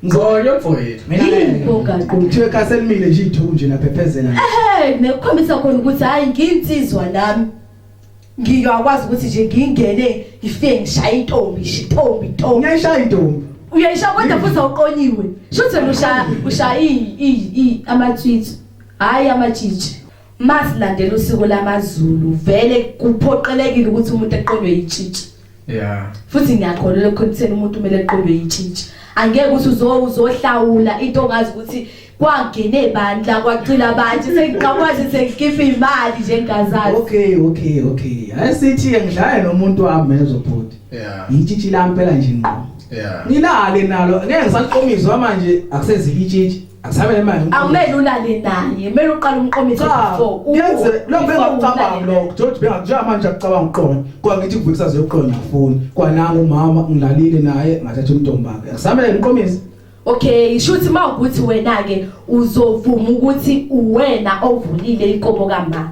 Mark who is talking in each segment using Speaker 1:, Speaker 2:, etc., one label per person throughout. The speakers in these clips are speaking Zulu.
Speaker 1: Ngqonyo mfowethu.
Speaker 2: Mina
Speaker 3: Yini ongaqondi?
Speaker 2: Kuthiwe kaselimile nje ithuku nje laphephezela.
Speaker 3: Ehhe, nekukhombisa khona ukuthi hayi ngiyinsizwa nami. Ngiyakwazi ukuthi nje ngingene ngifike ngishaye intombi, intombi, intombi.
Speaker 2: Ngiyayishaya intombi.
Speaker 3: Uyayishaya kodwa futhi awuqonyiwe. Shuthi wena ushaya ushaya i i i amatswitsu. Hayi amatshitshi. Masilandela usiko lamaZulu vele kuphoqelekile ukuthi umuntu eqonywe yitshitshi.
Speaker 1: Yeah.
Speaker 3: Futhi ngiyakholelwa ekutheni umuntu kumele eqonywe yitshitshi. Angeke ukuthi uzo uzohlawula into ongazi ukuthi kwangene bani la kwacila abantu sengiqakwazi sengikhipha imali nje ngingazazi.
Speaker 2: Okay. Asithi ke ngidlale nomuntu wami ezobhuti.
Speaker 1: Yeah.
Speaker 2: Itshitshi lami phela nje ngqo.
Speaker 1: Yeah.
Speaker 2: Ngilale nalo ngeke ngisaqomizwa manje akusezike itshitshi. Akusamele manje.
Speaker 3: Awumele ulale naye, kumele uqale umqomise
Speaker 2: Cha,
Speaker 3: before.
Speaker 2: kuyenze lokho
Speaker 3: Before
Speaker 2: bengakucabangi
Speaker 3: ulale.
Speaker 2: lokho. George bengakujaha manje akucabanga uqonya. Kwa ngithi kuvuka kusasa yokuqonya afuni. Kwananga umama ngilalile naye ngathatha umntombi wakhe. Akusamele ngiqomise.
Speaker 3: Okay, shuthi mawukuthi wena ke uzovuma ukuthi uwena ovulile inkomo kama.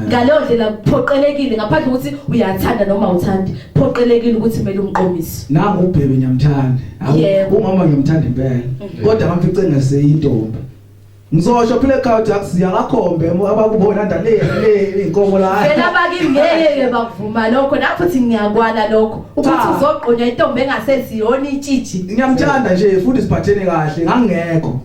Speaker 3: Ngaleyo ndlela kuphoqelekile ngaphandle ukuthi uyathanda noma awuthandi, phoqelekile ukuthi kumele umqomise.
Speaker 2: Nangu ubhebe ngiyamthanda. Hawu, Umama ngiyamthanda impela. Kodwa ngamfice ngeseyintombi. Ngizosho phela ekhaya ukuthi akusiya akakhombe abakubona nda le le inkomo la.
Speaker 3: Phela abakini ngeke ke bakuvuma lokho, na futhi ngiyakwala lokho ukuthi
Speaker 2: Cha.
Speaker 3: uzoqonywa intombi engasesiyona itshitshi.
Speaker 2: Ngiyamthanda nje futhi siphathene kahle ngangekho.